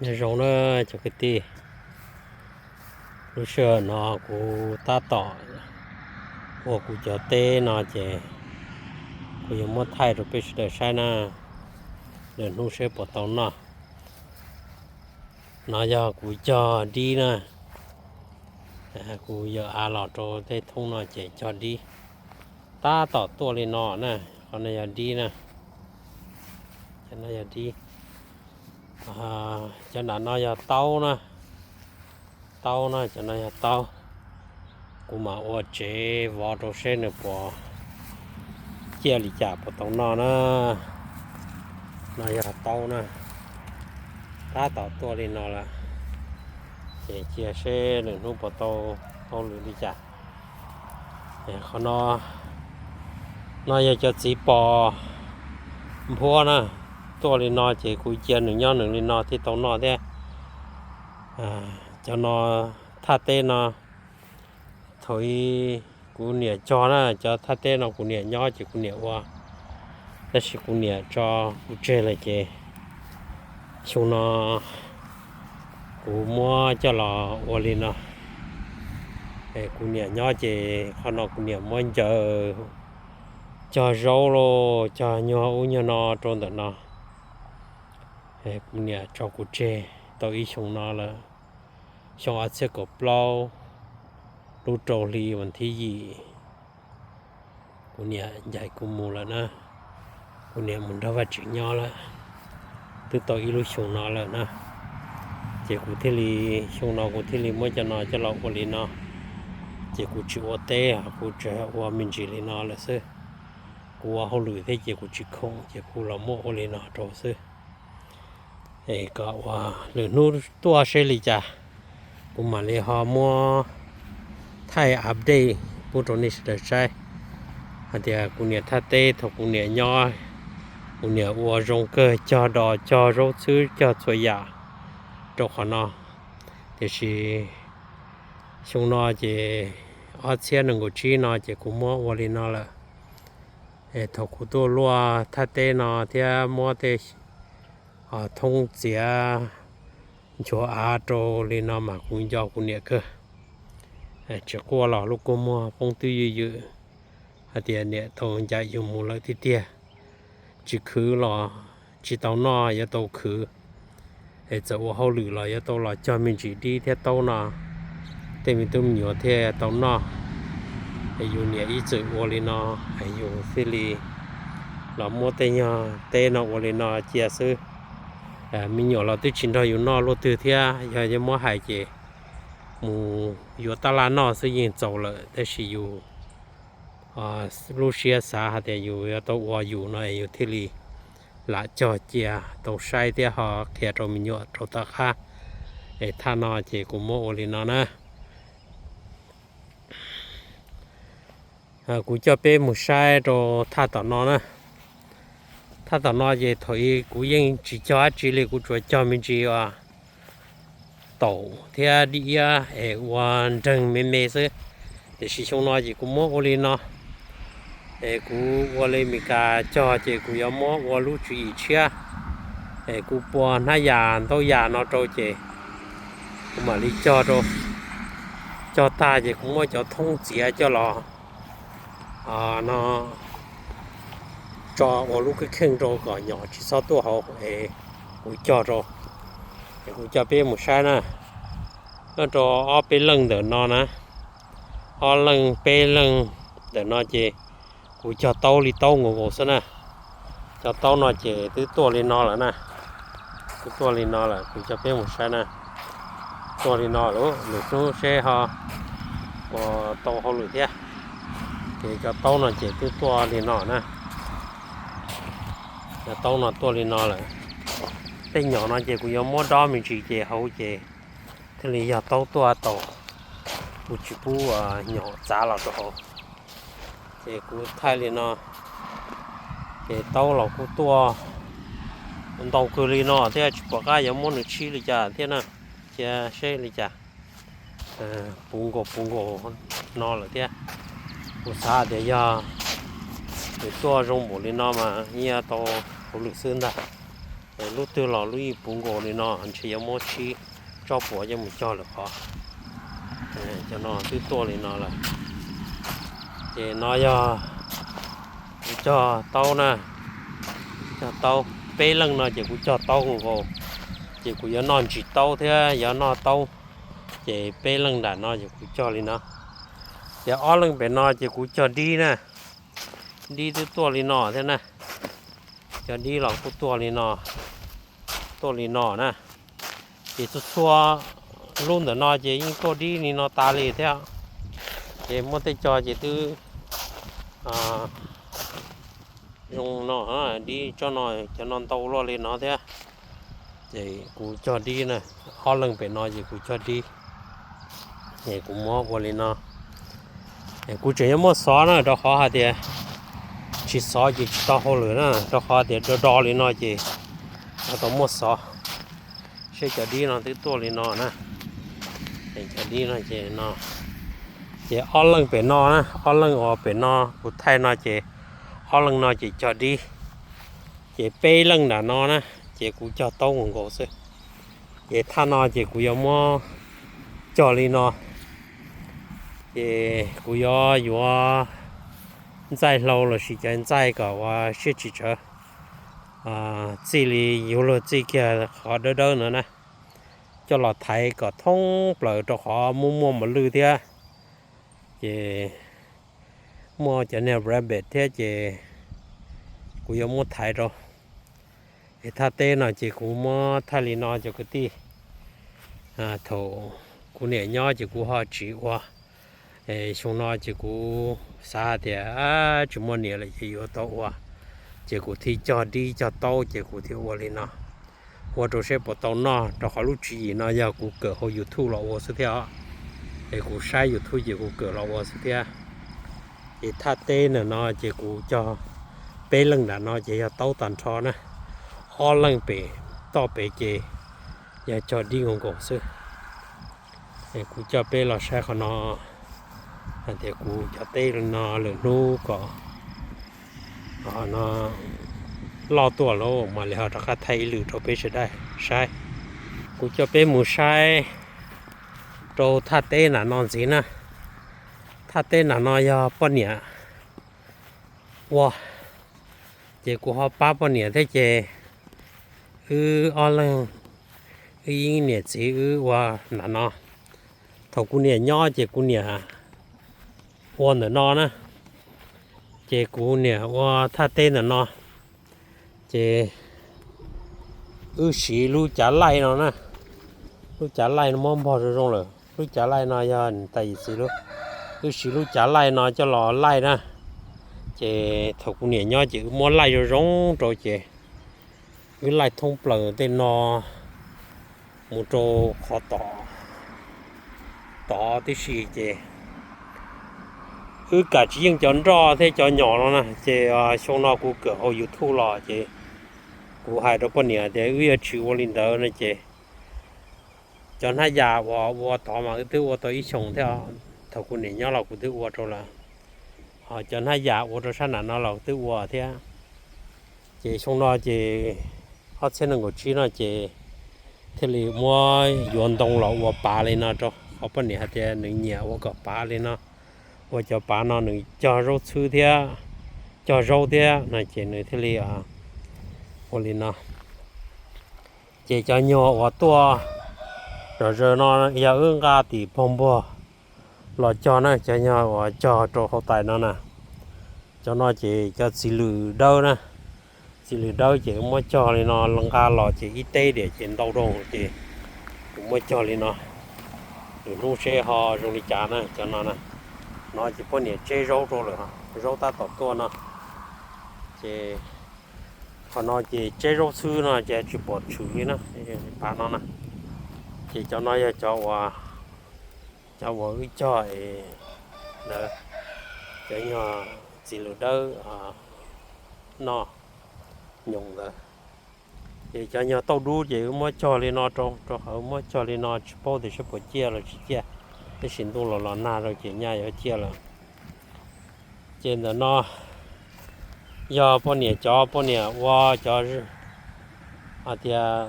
Nyob zoo na cov kwv tij, lub sij hawm no kuv tab tom ua kuv cov teb no ces kuv yuav muab thaij rau peb sawv daws saib na, lwm hnub seb puas tau noj. No yog kuv cog dib na, kuv yawm av los rau tej thoob no ces cog dib, tab tom tuaj li no na. Qhov no yog dib na, cov no yog dib, cov nram no yog taub na, taub na, cov no yog taub. Kuv mam ua tsev vov rau seb nws puas ciaj li cas puas tau noj na. No yog taub na, tab tom tuaj li no lawm, ces cia seb lwm hnub puas tau hauj lwm li cas. Qhov no, no yog cov txiv pos nphuab na, tuaj li no ces kuv cia nws nyob nws li no thiaj tau noj thiab. Cov no, thaj teb no, thaum ub kuv niam cog na, cov thaj teb no kuv niam nyob ces kuv niam ua, tab sis kuv niam tso kuv tseg lawm ces xyoo no kuv muab coj los ua li no. Kuv niam nyob ces qhov no kuv niam muab ncaws cog zaub los cog nyuag ub nyuag no rau ntawm no. Kuv niam tso kuv tseg tau ib xyoo no lawm, xyoo ob txhiab kaum plaub lub rau hli vas thib yim, kuv niam ncaim kuv mus lawm na. Kuv niam mus nrog Vajtswv nyob lawm, twb tau ib lub xyoo no lawm na. Ces kuv thiaj li, xyoo no kuv thiaj li muab cov no coj los ua li no. Ces kuv tsis ua teb, kuv tsuas ua me ntsis li no lawm xwb. Kuv ua hauj lwm thiab ces kuv tsis khoom ces kuv los muab ua li no rau xwb. Es kom ua lwm hnub tuaj seb li cas, kuv mam li ho muab thaij update pub rau nej sawv daws saib hais tias kuv niam thaj teb thaum kuv niam nyob, kuv niam ua zoo kawg, cog dos cog zaub txhwb cog txhua yam rau qhov no. Tiam sis xyoo no ces ob txhiab nees nkaum tsib no ces kuv muab ua li no lawm. Thaum kuv tuaj luaj thaj teb no thiab muab tej thoob txiav nchuav av rau li no mas kuv nco kuv niam kawg. Tsis quaj los lub kua muag poob twb ywm ywm, hais tias niam tau ncaim yus mus lawm tiag tiag. Tsis khwv los tsis tau noj, yuav tau khwv. Es txawm ua hauj lwm los yuav tau los cog me ntsis dib thiab taub no, tej me tub me nyuam thiaj tau noj. Es yus niam ib txwm ua li no, es yus thiaj li los muab tej nyuag teb no ua li no cia xwb. Me nyuam los twb tsis nrog yus noj luaj twg thiab, yog yuav muab hais ces mus yuav tab laj noj xwb yeej txaus lawm, tab sis yus lub siab xav hais tias yus yuav tau ua yus no es yus thiaj li lam cog cia tau saib thiab ho qhia rau me nyuam rau tom qab. Es thaj no ces kuv muab ua li no na. Kuv coj peb mus saib rau thaj tom no na. Thaj tom no ces thaum ub kuv yeej tsis cog dab tsi li, kuv tsuas cog me ntsis taum thiab dib iab es ua nreeg me me xwb. Tiam sis xyoo no ces kuv muab ua li no, es kuv ua li Mes Kas cog ces kuv yuav muab ua lub tswv yim tshiab, es kuv pua hnab yas ntaub yas no rau ces kuv mam li cog rau. Cog tag ces kuv muab cov thoob txiav coj los no tso ua lub kheej kheej rau kom nyom tsis txhob tuaj hauv es kuv cog rau. Es kuv coj peb mus saib na, nyob rau ob peb leej ntawm no na, ob leej peb leej ntawm no ces kuv cog taub li taub nkaus nkaus xwb na. Cov taub no ces twb tuaj li no lawm na, twb tuaj li no lawm, kuv coj peb mus saib na. Tuaj li no lawm, lwm hnub seb ho puas tau hauj lwm thiab. Ces cov taub no ces twb tuaj li no na. Cov taub no tuaj li no lawm. Tej nyom no ces kuv yuav muab dob me ntsis ces hauv ces thiaj li yog taub tuaj tau, kuv tsis pub nyom txav los rau hauv. Ces kuv thaij li no, ces taub los kuj tuaj ntau kawg li no thiab, tsis pom qab yuav muab nws tshib li cas thiab na. Cia seb li cas, puv nkaus puv nkaus no lawm thiab. Kuv xav tias yog nws tuaj zoo npaum li no mas yeej tau hauj lwm xwb ntag. Lub twg los lub yeej puv nkaus li no, ntshe yuav muab tsib tsob puav coj mus cog lawm qhov. Cov no twb tuaj li no lawm. Ces no yog kuv cog taub na, cog taub. Peb leej no ces kuv cog taub nkaus nkaus, ces kuv yuav noj ntsis taub thiab yuav noj taub. Ces peb leej nram no ces kuv cog li no. Ces ob leej pem no ces kuv cog dib na, dib twb tuaj li no thiab na. Cog dib los kuj tuaj li no, tuaj li no na. Ces txhua txhua lub ntawm no ces yeej tuaj dib li no tas li thiab. Ces muaj tej co ces twb zoo no, dib tsob no, cov no ntau luaj li no thiab. Ces kuv cog dib na, ob leeg pem no ces kuv cog dib. Ces kuv muab ua li no. Kuv tseem yuav muab xov na, rau qhov hais tias tsis xov ces tsis tau hauj lwm na, rau qhov tias do do li no ces tau muab xov. Seb cov dib no twb tuaj li no na. Cov dib no ces no, ces ob leeg pem no na, ob leeg uas pem no kuv thaij no ces ob leeg no ces cog dib. Ces peb leej nram no na, ces kuv cog taub nkaus nkaus xwb. Ces thaj no ces kuv yuav muab cog li no. Ces kuv yuav yuav ntxaij hlau lossis cov ntxaij kom ua siab tsis tsawv, txij li yuav luag txij kiag qhov dawb dawb no na, coj los thaiv kom thoob plaws rau qhov muaj muaj mos lwj thiab. Ces muaj cov niag rabbit thiab ces kuv yuav muab thaiv rau. Es thaj teb no ces kuv muab thaij li no cov kwv tij. Thaum kuv niam nyob ces kuv ho tsis ua. Xyoo no ces kuv xav hais tias tsis muaj niam lawm ces yuav tau ua, ces kuv thiaj cog dib cog taub ces kuv thiaj ua li no, ua rau seb puas tau noj, rau qhov lub tswv yim no yog kuv kawm hauv YouTube los ua xwb thiab os. Es kuv saib YouTube ces kuv kawm los ua xwb thiab. Ces thaj teb ntawm no ces kuv cog peb leej nram no ces yog taub tag nrho na, ob leej pem toj pem ces yog cog dib nkaus nkaus xwb. Kuv coj peb los saib qhov no, hais tias kuv cov teb no lwm hnub kom no loj tuaj lawm mam li ho rov qab thaij ib lwm rau peb sawv daws saib. Kuv coj peb mus saib rau thaj teb nram no ntxiv na. Thaj teb nram no yog poj niam ua, ces kuv ho pab poj niam thiab ces wb ob leeg, wb ib niam txiv wb ua nram no. Thaum kuv niam nyob ces kuv niam ua ntawm no na, ces kuv niam ua thaj teb ntawm no, ces wb siv lub cav laij no na, lub cav laij no muab npog zoo zoo lawm, lub cav laij no yog niam tais yawm txiv lub, wb siv lub cav laij no coj los laij na, ces thaum kuv niam nyob ces wb muab laij zoo zoo rau ces wb laij thoob plaws tej no mus rau qhov tod, tod tib si ces wb kam tsis yeej cov nroj thiab cov nyom no na, ces xyoo no kuv kawm hauv YouTube los ces kuv hais rau poj niam tias wb yuav tsis ua li ntawd no ces cov hnab yas uas ua tod mas wb twb ua tau ib xyoos thiab, thaum kuv niam nyob los kuv twb ua rau lawm, ho cov hnab yas ua rau sab nram no los twb ua thiab. Ces xyoo no ces ob txhiab nees nkaum tsib no ces thiaj li muab yuav ntoo los ua pav li no rau, ho poj niam hais tias nws nyiam ua kom pav li no, ua cov pav no nws cog zaub txhwb thiab, cog zaub thiab no ces nws thiaj li ua li no. Ces cov nyuag uas tuaj zom zaws no yog wb nqa tim pog npuag los cog na, cov nyuag uas cog rau hauv tais no na. Cov no ces cov txiv lwm dawb na, txiv lwm dawb ces muab cog li no nqa los ces ib teb diam ces ntau doo ces kuv muab cog li no. Lwm hnub seb ho zoo li cas na cov no na. No ces poj niam tseb zaub rau lawm, zaub tab tom tuaj no. Ces qhov no ces tseb zaub xwb no ces tsis pom tshwm li na, pav no na. Ces cov no yog cov uas, cov uas wb cog ntawd, cov nyuag txiv lwm dawb noj nyoos ntawd. Ces cov nyuag tauj dub ces wb muab cog li no rau, rau qhov muab cog li no tsis paub tias seb puas ciaj los tsis ciaj, tab sis ntuj los los nag rau ces nyaj yuav ciaj lawm. Ces ntawm no yog poj niam cov, poj niam ua cov, hais tias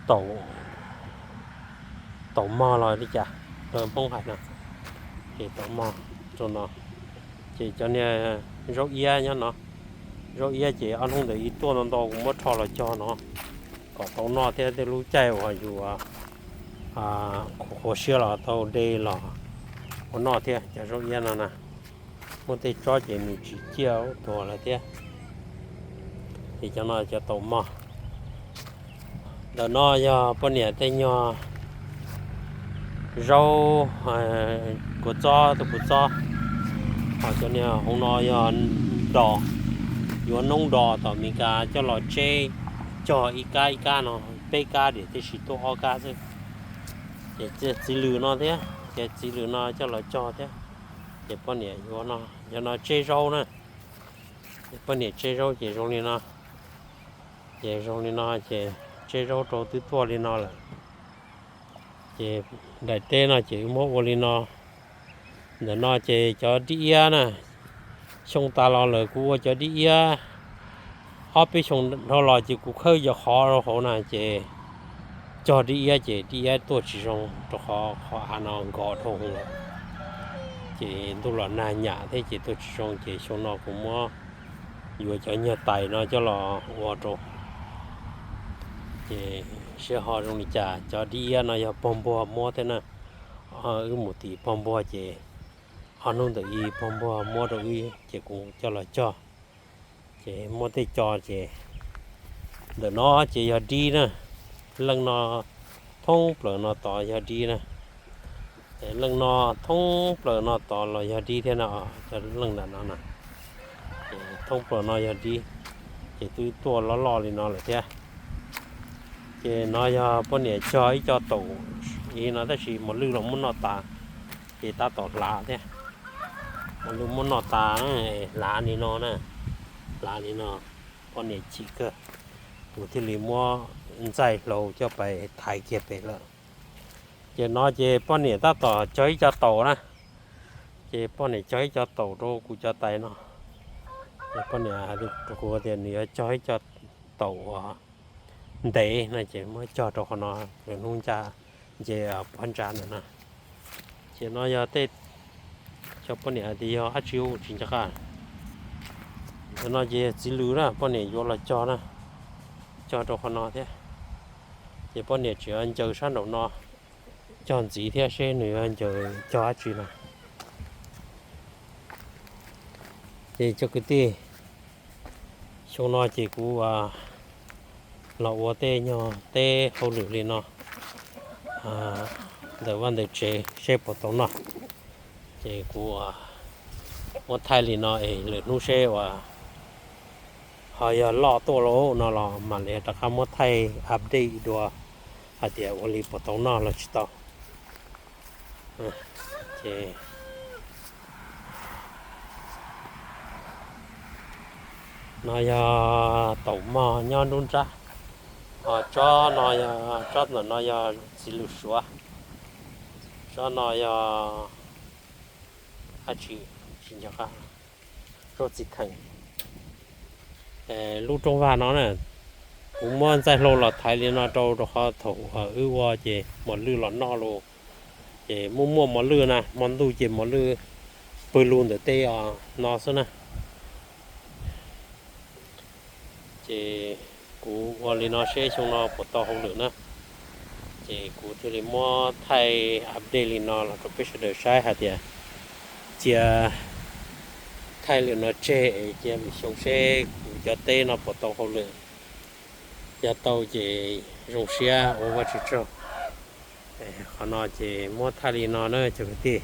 taum, taum mog los li cas, Hmoob hais no, ces taum mog rau no. Ces cov niag zaub iab nyob no, zaub iab ces ob hnub ntawd ib tuaj ntau ntau kuv muab rho los cog no kom tau noj thiab tej lub caij uas yus qhuav qhuav siab los tau de los ua noj thiab. Cov zaub iab no na, muaj tej tsob ces nws tsis ciaj tuag lawm thiab. Ces cov no cov taum mog. Ntawm no yog poj niam tej nyuag zaub kua txob, tus kua txob, ho cov niag hauv no yog dos, yuav noob dos tom Amelikas coj los tseb cog ib kab ib kab no, peb kab diam tiam sis tuaj ob kab xwb. Ces txiv lws no thiab, ces txiv lws no coj los cog thiab. Ces poj niam yuav no, yog no tseb zaub na. Ces poj niam tseb zaub ces zoo li no, ces zoo li no, ces tseb zaub rau twb tuaj li no lawm. Ces daim teb no ces wb muab ua li no. Ntawm no ces cov dib iab na, xyoo tas los lawm kuv ua cov dib iab, ob peb xyoo dhau los ces kuv khawb cov qhov rau hauv na ces cog dib iab ces dib iab tuaj tsis zoo rau qhov qhov av no nkos dhau lawm. Ces ntuj los nag nyam thiab ces tuaj tsis zoo ces xyoo no kuv muab yuav cov nyuag tais no coj los ua rau. Ces seb ho zoo li cas, cov dib iab no yog pog npuag muab thiab na. Wb mus tim pog npuag ces ob hnub ntawm ib pog npuag muab rau wb ces kuv coj los cog. Ces muab tej co ces ntawm no ces yog dib na, leej no thoob plaws no tod yog dib na, leej no thoob plaws no tod los yog dib thiab no, cov leej ntawm no na, ces thoob plaws no yog dib, ces twb tuaj loj loj li no lawm thiab. Ces no yog poj niam cog ib co taum li no tab sis mos lwj los muab noj tas, ces tab tom hlav thiab. Mos lwj muab noj tas, hlav li no na, hlav li no, poj niam chim kawg, kuv thiaj li muab ntxaij hlau coj pais thaiv kiag pem lawm. Ces no ces poj niam tab tom cog ib co taum na, ces poj niam cog ib co taum rau kuv cov tais no. Ces poj niam hais rau kuv tias nws yuav cog ib co taum uas ntev no ces muab cog rau qhov no, lwm hnub nce pob ntsa ntawm no. Ces no yog tej, cov poj niam hais tias yog dab tsi tsis nco qab. Ntawm no ces yog txiv lws na, poj niam yuav los cog na, cog rau qhov no thiab. Ces poj niam tseem ncaws sab nraum no, cog ntxiv thiab seb nws yuav ncaws cog dab tsi no. Ces cov kwv tij, xyoo no ces kuv los ua tej nyuag teb hauj lwm li no ntawm vaj ntawm tsev seb puas tau noj. Ces kuv muab thaij li no es lwm hnub seb uas ho yog loj tuaj lawm no los mam li rov qab muab thaij update dua hais tias ua li puas tau noj los tsis tau. Ces no yog taum mog nyob nruab nrab, ho tsob no, tsob ntawm no yog txiv lws suav, tsob no yog dab tsi tsis nco qab, zaub txiv theem. Lub rooj vag no na, kuv muab ntxaij hlau los thaiv li no rau rau qhov thaum wb ua ces mos lwj los noj lus, ces muaj muaj mos lwj na, hmo ntuj ces mos lwj pw lug ntawm tej os no xwb na. Ces kuv ua li no seb xyoo no puas tau hauj lwm na. Ces kuv thiaj li muab thaij update li no los rau peb sawv daws saib hais tias cia thaij li no tseg es cia lwm xyoo seb kuv cov teb no puas tau hauj lwm. Yog tau ces zoo siab ua Vajtswv tsaug. Qhov no ces muab thaij li no na cov kwv tij.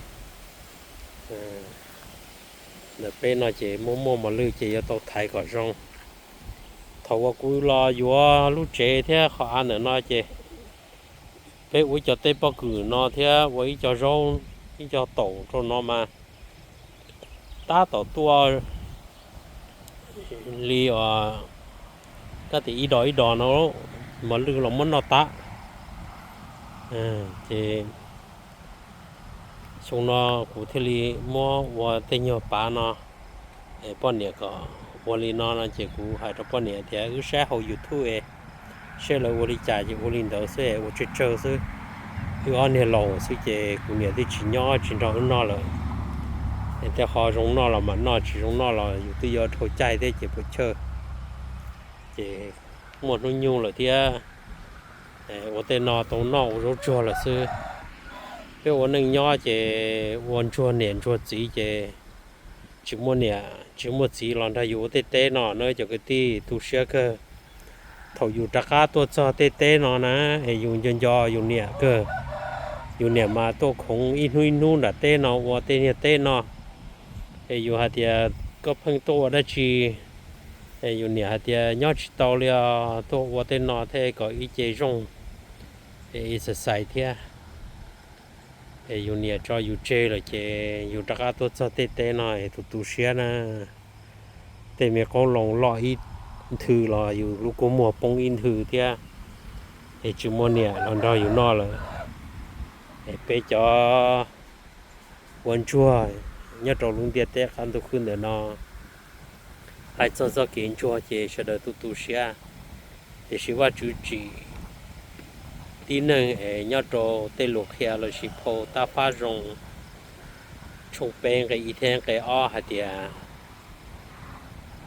Ntawm peb no ces muaj muaj mos lwj ces yuav tau thaiv kom zoo. Thaum uas kuv los yuav lub tsev thiab qhov av ntawm no ces peb ua ib co teb pob kws no thiab ua ib co zaub, ib co taum rau no mas tab tom tuaj li os, kab tim ib dos ib dos no, mos lwj los muab noj tas. Ces xyoo no kuv thiaj li muab ua tej nyuag pav no, poj niam kom ua li no no ces kuv hais rau poj niam tias wb saib hauv YouTube es Seb lawv ua li cas ces ua li ntawd xwb, ua tsawg tsawg xwb. Wb ob niag laus xwb ces kuv niam twb tsis nyob tsis nrog wb noj lawm. Es tej qho zoo noj los mam noj, tsis zoo noj los yus twb yuav dhau caij thiab ces puas chawj. Ces muaj hnub nyoog lawm thiab, ua tej no tau noj ua zaub tsuag lawm xwb. Peb ua neej nyob ces ua ntsuag niam ntsuag txiv ces tsis muaj niam tsis muaj txiv los nrog yus ua tej teb no na cov kwv tij, tu siab kawg. Thaum yus rov qab tuaj txog tej teb no na, es yus nco nco yus niam kawg. Yus niam mas tuaj khoov ib hnub ib hnub nram teb no ua tej niag teb no. Es yus hais tias, koj pheej tuaj ua dab tsi? Es yus niam hais tias, nyob tsis tau li os, tuaj ua tej no thiaj kom ib ce zoo, es exercise thiab. Es yus niam tso yus tseg lawm ces yus rov qab tuaj txog tej teb no es tus tu siab na. Tej me qoob loo loj ib nthwv los yus lub kua muag poob ib nthwv thiab, es tsis muaj niam los nrog yus noj lawm. Es peb cov ua ntsuag nyob rau lub ntiaj teb qab ntuj khwb ntawm no, hais txog txoj kev ntsuag ces sawv daws tu tu siab. Tiam sis Vajtswv tsim tib neeg es nyob rau tej lus qhia lossis phau tab fab zoo tshooj peb nqe ib thiab nqe ob hais tias,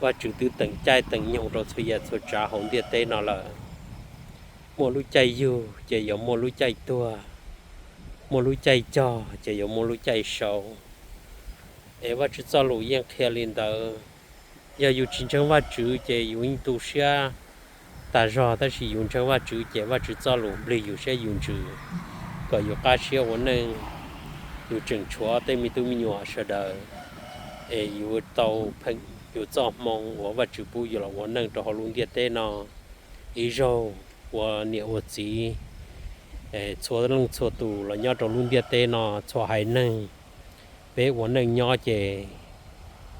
Vajtswv twb teem caij teem nyoog rau txhua yam txhua tsav hauv ntiaj teb no lawm. Muaj lub caij yug ces yuav muaj lub caij tuag, muaj lub caij cog ces yuav muaj lub caij sau. Es Vajtswv txoj lus yeej qhia li ntawd. Yog yus tsis ntseeg Vajtswv ces yus yeej tu siab tag zog, tab sis yus ntseeg Vajtswv ces Vajtswv txoj lus nplig yus siab yus ntsws kom yus qab siab ua neej. Yus tseem tshuav tej me tub me nyuam sawv daws, es yus tau pheej yus txoj hmoo uas Vajtswv pub yus los ua neej rau hauv lub ntiaj teb no ib zaug ua niam ua txiv. Txhua leej txhua tus los nyob rau lub ntiaj teb no txhua haiv neeg, peb ua neej nyob ces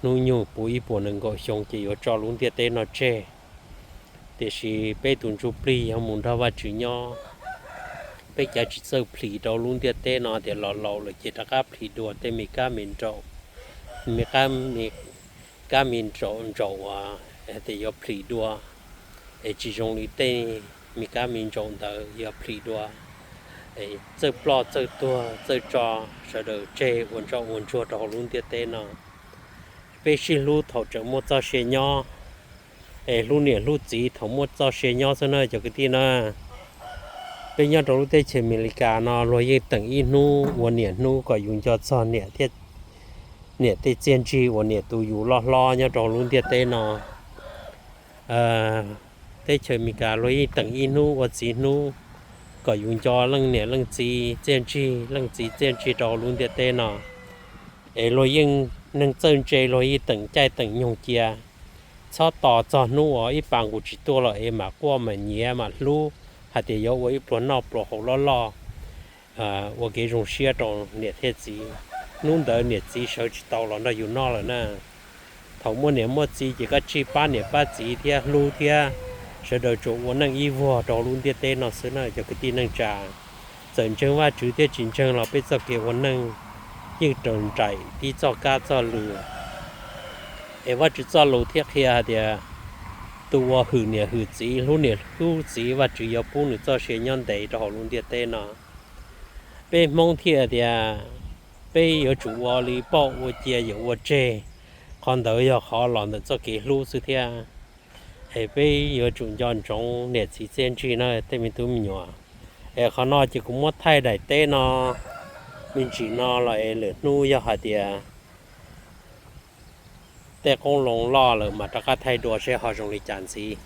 hnub nyoog puv ib puas nees nkaum xyoo ces yuav tso lub ntiaj teb no tseg. Tiam sis peb tus ntsuj plig yog mus nrog Vajtswv nyob, peb cav tsis txawj plhis rau lub ntiaj teb no tias los laus lawm ces rov qab plhis dua tej me kab me nraum, me kab me ntsaum uas tias yuav plhis dua, es tsis zoo li tej me kab me ntsaum ntawd yuav plhis dua, txawj ploj txawj tuag txawj tso sawv daws tseg ua ntsoj ua ntsuag rau hauv lub ntiaj teb no. Peb sib hlub thaum tseem muaj txoj sia nyob, es hlub niam hlub txiv thaum muaj txoj sia nyob xwb na cov kwv tij na. Peb nyob rau lub teb chaws Amelikas no luag yeej teem ib hnub ua niam hnub kom yus nco txog niam thiab, niam tej txiaj ntsig uas niam tu yus loj hlob nyob rau lub ntiaj teb no. Teb chaws Amelikas luag yeej teem ib hnub ua txiv hnub kom yus nco leej niam leej txiv txiaj ntsig, leej txiv txiaj ntsig rau lub ntiaj teb no. Es luag yeej, neeg txawj ntse luag yeej teem caij teem nyoog cia, txhob tos txog hnub uas ib pas nqus tsis tuaj lawm es mam quaj mam nyiav mam hlub hais tias yuav ua ib pluag noj pluag haus loj loj ua kev zoo siab rau niam thiab txiv. Hnub ntawd niam txiv sawv tsis tau los nrog yus noj lawm na. Thaum muaj niam muaj txiv ces koj tsij pab niam pab txiv thiab hlub thiab, sawv daws tsuas ua neej ib vuag rau lub ntiaj teb no xwb na cov kwv tij neej tsa. Txawm ntseeg Vajtswv thiab tsis ntseeg los peb txoj kev ua neej yeej raws nraim tib txoj kab txoj lw. Es Vajtswv txoj lus thiaj qhia hais tias, tus uas hwm niam hwm txiv, hlub niam hlub txiv, Vajtswv yuav pub nws txoj sia nyob ntev rau hauv lub ntiaj teb no. Peb Hmoob thiaj tias, peb yuav tsum ua li poj ua cia yawm ua tseg. Qhov ntawd yog qhov los ntawm txoj kev hlub xwb thiab. Es peb yuav tsum nco ntsoov niam txiv txiaj ntsig na tej me tub me nyuam. Es qhov no ces kuv muab thaij daim teb no me ntsis no los es lwm hnub yog hais tias tej qoob loo loj lawm mas rov qab thaij dua seb ho zoo li cas ntxiv.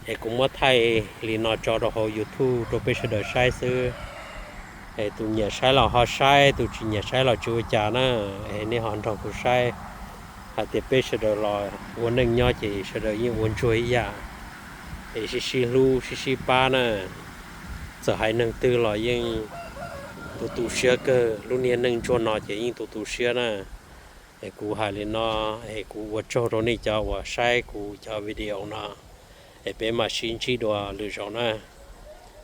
Es kuv muab thaij li no tso rau hauv YouTube rau peb sawv daws saib xwb. Es tus nyiam saib los ho saib, tus tsis nyiam saib los tsis ua cas na. Es nej ho nrog kuv saib hais tias peb sawv daws los ua neej nyob ces sawv daws yeej ua ntsuag ib yam, es sib sib hlub sib sib pab na. Txawm haiv neeg twg los yeej tu tu siab kawg, lub niag neej ntsuag no ces yeej tu tu siab na. Es kuv hais li no, es kuv ua tsaug rau nej cov uas saib kuv cov video no. Es peb mam sib ntsib dua lwm zaus na.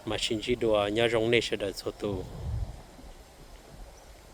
Mam sib ntsib dua, nyob zoo nej sawv daws txhua tus.